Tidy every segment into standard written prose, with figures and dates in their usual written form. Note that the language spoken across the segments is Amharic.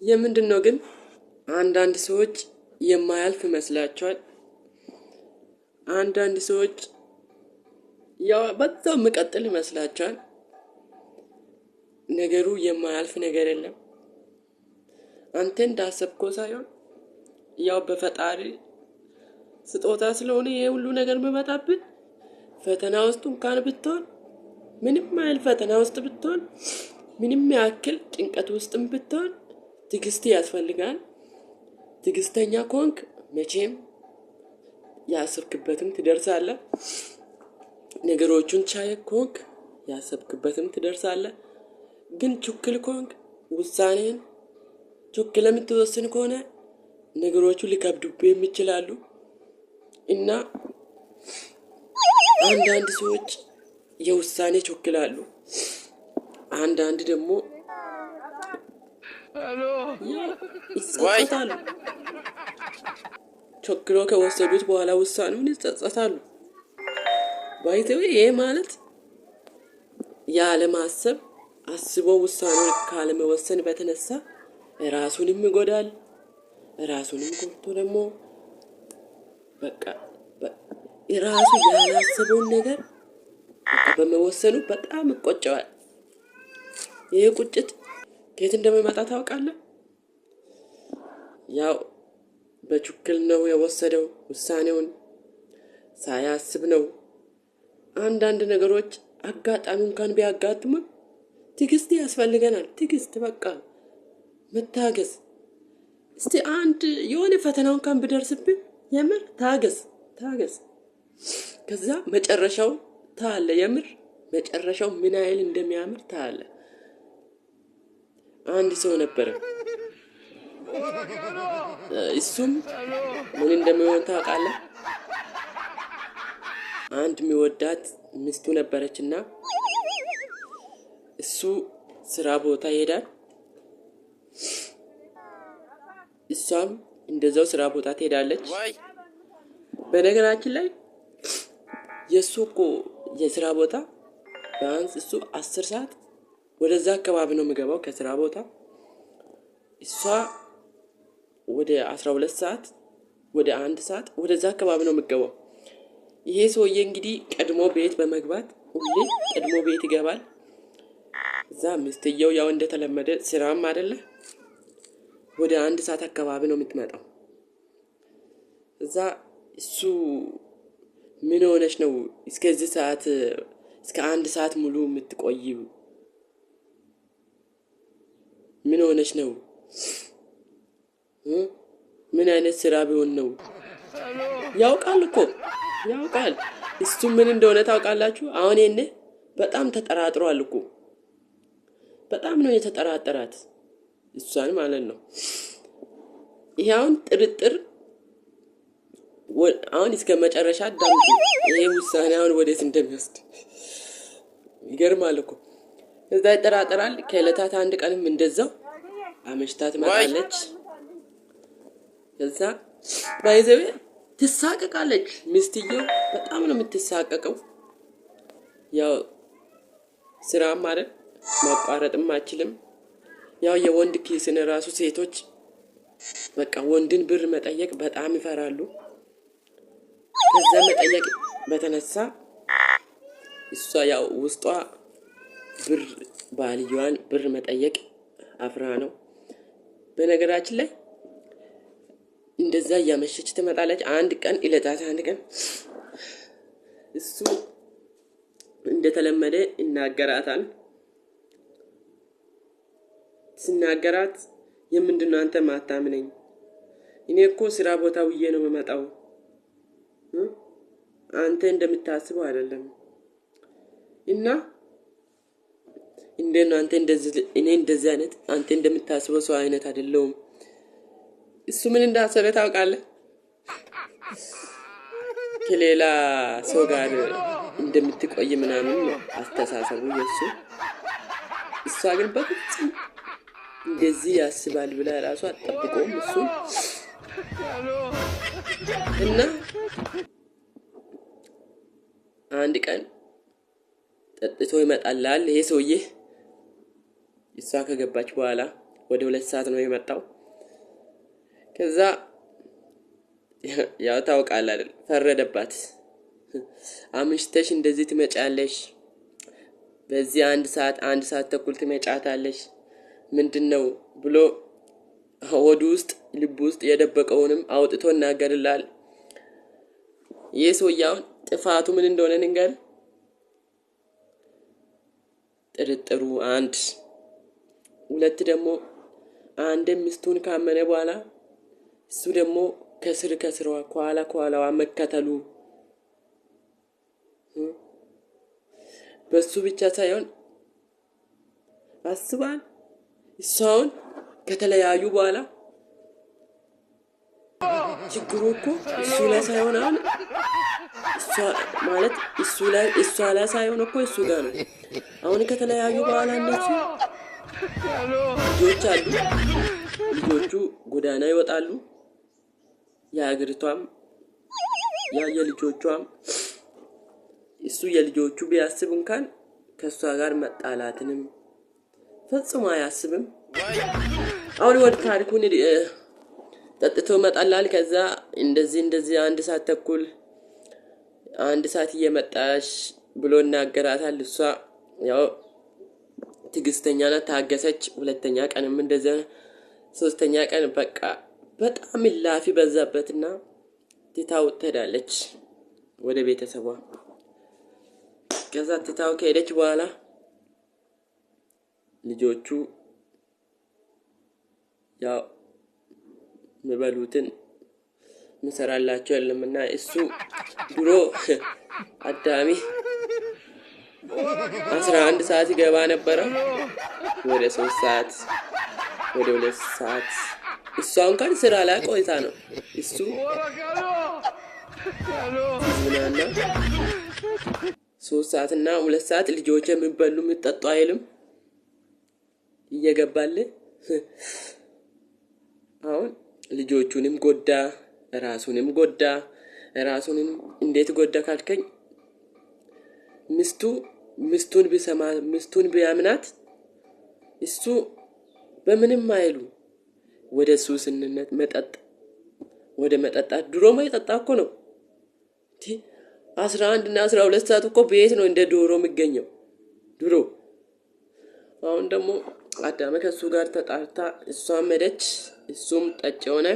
የምንድን ነው ግን አንዳንድ ሰዎች የማያልፍ ይመስላቸዋል። አንዳንድ ሰዎች ያው በዛው የምቀጥል ይመስላቸዋል። ነገሩ የማያልፍ ነገር የለም። አንተ እንዳሰብከው ሳይሆን ያው በፈጣሪ ስጦታ ስለሆነ ይሄ ሁሉ ነገር የሚመጣብን፣ ፈተና ውስጥ እንኳን ብትሆን፣ ምንም ያህል ፈተና ውስጥ ብትሆን፣ ምንም ያክል ጭንቀት ውስጥም ብትሆን ትዕግስት ያስፈልጋል። ትዕግስተኛ ከሆንክ መቼም ያሰብክበትም ትደርሳለህ። ነገሮቹን ቻይ ከሆንክ ያሰብክበትም ትደርሳለህ። ግን ችኩል ከሆንክ፣ ውሳኔን ችኩል የምትወስን ከሆነ ነገሮቹ ሊከብዱብህ ይችላሉ። እና አንዳንድ ሰዎች የውሳኔ ቸኩላሉ። አንዳንድ ደግሞ ይጸጸታሉ። ቸኩሎ ከወሰዱት በኋላ ውሳኔውን ይጸጸታሉ። By the way፣ ይሄ ማለት ያለማሰብ፣ አስቦ ውሳኔውን ካለመወሰን በተነሳ ራሱንም ይጎዳል። ራሱንም ጎድቶ ደግሞ በቃ ራሱ ያላሰበውን ነገር በቃ በመወሰኑ በጣም ይቆጨዋል። ይህ ቁጭት ከየት እንደሚመጣ ታውቃለህ? ያው በችኩል ነው የወሰደው ውሳኔውን፣ ሳያስብ ነው። አንዳንድ ነገሮች አጋጣሚ እንኳን ቢያጋጥሙን ትዕግስት ያስፈልገናል። ትዕግስት፣ በቃ መታገስ። እስቲ አንድ የሆነ ፈተና እንኳን ቢደርስብን የምር ታገስ፣ ታገስ። ከዛ መጨረሻው ታያለህ። የምር መጨረሻው ምን ያህል እንደሚያምር ታያለህ። አንድ ሰው ነበረ። እሱም ምን እንደሚሆን ታውቃለህ? አንድ የሚወዳት ሚስቱ ነበረችና እሱ ስራ ቦታ ይሄዳል። እሷም እንደዛው ስራ ቦታ ትሄዳለች። በነገራችን ላይ የእሱ እኮ የስራ ቦታ ቢያንስ እሱ 10 ሰዓት ወደዛ አካባቢ ነው የሚገባው ከስራ ቦታ። እሷ ወደ 12 ሰዓት፣ ወደ 1 ሰዓት ወደዛ አካባቢ ነው የሚገባው። ይሄ ሰውዬ እንግዲህ ቀድሞ ቤት በመግባት፣ ሁሌ ቀድሞ ቤት ይገባል። እዛ ሚስትየው ያው እንደተለመደ ስራም አይደለ ወደ 1 ሰዓት አካባቢ ነው የምትመጣው። እዛ እሱ ምን ሆነሽ ነው እስከዚህ ሰዓት፣ እስከ 1 ሰዓት ሙሉ የምትቆይው? ምን ሆነሽ ነው? ምን አይነት ስራ ቢሆን ነው? ያውቃል እኮ፣ ያውቃል። እሱ ምን እንደሆነ ታውቃላችሁ? አሁን ይሄኔ በጣም ተጠራጥሯል እኮ፣ በጣም ነው የተጠራጠራት እሷን ማለት ነው። ይሄ አሁን ጥርጥር፣ አሁን እስከ መጨረሻ አዳምጡ። ይሄ ውሳኔ አሁን ወዴት እንደሚወስድ ይገርማል እኮ። እዛ ይጠራጠራል። ከዕለታት አንድ ቀንም እንደዛው አመሽታ ትመጣለች። ከዛ by the way ትሳቀቃለች። ሚስትየው በጣም ነው የምትሳቀቀው። ያው ስራም አይደል ማቋረጥም አችልም። ያው የወንድ ኪስን ራሱ ሴቶች በቃ ወንድን ብር መጠየቅ በጣም ይፈራሉ። ከዛ መጠየቅ በተነሳ እሷ ያው ውስጧ ብር ባልየዋን ብር መጠየቅ አፍራ ነው። በነገራችን ላይ እንደዛ እያመሸች ትመጣለች። አንድ ቀን፣ ዕለታት አንድ ቀን እሱ እንደተለመደ ይናገራታል። ሲናገራት የምንድን ነው አንተ ማታምነኝ? እኔ እኮ ስራ ቦታ ውዬ ነው የምመጣው። አንተ እንደምታስበው አይደለም። እና እንዴት ነው አንተ እንደዚህ፣ እኔ እንደዚህ አይነት አንተ እንደምታስበው ሰው አይነት አይደለሁም። እሱ ምን እንዳሰበ ታውቃለህ? ከሌላ ሰው ጋር እንደምትቆይ ምናምን ነው አስተሳሰቡ የእሱ። እሷ ግን በፍጹም እንደዚህ ያስባል ብላ ራሱ አትጠብቀውም እሱ። እና አንድ ቀን ጠጥቶ ይመጣላል ይሄ ሰውዬ። እሷ ከገባች በኋላ ወደ 2 ሰዓት ነው የመጣው። ከዛ ያው ታውቃለህ አይደል? ፈረደባት። አምሽተሽ እንደዚህ ትመጫለሽ፣ በዚህ 1 ሰዓት 1 ሰዓት ተኩል ትመጫታለሽ፣ ምንድን ነው ብሎ ሆዱ ውስጥ ልቡ ውስጥ የደበቀውንም አውጥቶ እናገርላል። ይህ ሰውዬ አሁን ጥፋቱ ምን እንደሆነ ንገር። ጥርጥሩ አንድ፣ ሁለት ደግሞ አንድ ሚስቱን ካመነ በኋላ እሱ ደግሞ ከስር ከስሯ ከኋላ ከኋላዋ መከተሉ፣ በሱ ብቻ ሳይሆን አስባል እሷውን ከተለያዩ በኋላ ችግሩ እኮ እሱ ላይ ሳይሆን አሁን እሷ ማለት እሱ ላይ እሷ ላይ ሳይሆን እኮ እሱ ጋር ነው። አሁን ከተለያዩ በኋላ እነሱ ልጆች አሉ። ልጆቹ ጎዳና ይወጣሉ። የሀገሪቷም ያ የልጆቿም እሱ የልጆቹ ቢያስብ እንኳን ከእሷ ጋር መጣላትንም ፈጽሞ አያስብም። አሁን ወደ ታሪኩን ጠጥቶ መጣላል። ከዛ እንደዚህ እንደዚህ 1 ሰዓት ተኩል 1 ሰዓት እየመጣሽ ብሎ እናገራታል። እሷ ያው ትዕግስተኛ ናት፣ ታገሰች። ሁለተኛ ቀንም እንደዚያ፣ ሶስተኛ ቀን በቃ በጣም ላፊ በዛበትና ትታው ትሄዳለች ወደ ቤተሰቧ። ከዛ ትታው ከሄደች በኋላ ልጆቹ ያው የሚበሉትን ምሰራላቸው የለምና እሱ ድሮ አዳሚ 11 ሰዓት ይገባ ነበረ። ወደ 3 ሰዓት ወደ 2 ሰዓት እሷ እንኳን ስራ ላይ ቆይታ ነው እሱ ሲዝናና 3 ሰዓት እና 2 ሰዓት ልጆች የሚበሉ የሚጠጡ አይልም እየገባል። አሁን ልጆቹንም ጎዳ፣ ራሱንም ጎዳ። ራሱንም እንዴት ጎዳ ካልከኝ ሚስቱ ሚስቱን ቢሰማ ሚስቱን ቢያምናት እሱ በምንም አይሉ ወደ ሱስነት መጠጥ ወደ መጠጣት ድሮማ የጠጣ እኮ ነው። 11 እና 12 ሰዓት እኮ ቤት ነው እንደ ዶሮ የሚገኘው ድሮ። አሁን ደግሞ አዳመ ከእሱ ጋር ተጣርታ እሷም ሄደች፣ እሱም ጠጭ ሆነ።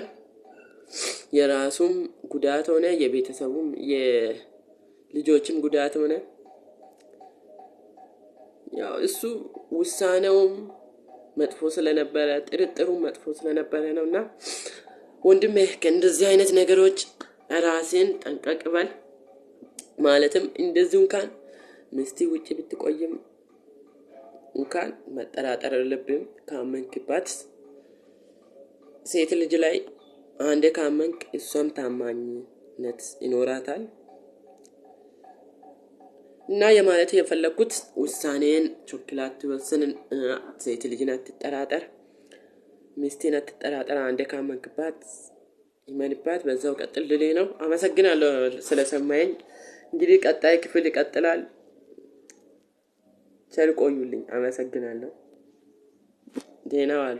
የራሱም ጉዳት ሆነ፣ የቤተሰቡም የልጆችም ጉዳት ሆነ። ያው እሱ ውሳኔውም መጥፎ ስለነበረ ጥርጥሩም መጥፎ ስለነበረ ነው። እና ወንድሜ ከእንደዚህ አይነት ነገሮች ራሴን ጠንቀቅ በል። ማለትም እንደዚሁ እንኳን ሚስቲ ውጭ ብትቆይም እንኳን መጠራጠር የለብህም። ካመንክባት ሴት ልጅ ላይ አንዴ ካመንክ እሷም ታማኝነት ይኖራታል። እና የማለት የፈለግኩት ውሳኔን ቸኩለህ አትወስን። ሴት ልጅን አትጠራጠር፣ ሚስቴን አትጠራጠር። አንዴ ካመንክባት ይመንባት፣ በዛው ቀጥል ልሌ ነው። አመሰግናለሁ ስለሰማኸኝ። እንግዲህ ቀጣይ ክፍል ይቀጥላል። ቸር ቆዩልኝ። አመሰግናለሁ። ደህና ዋሉ።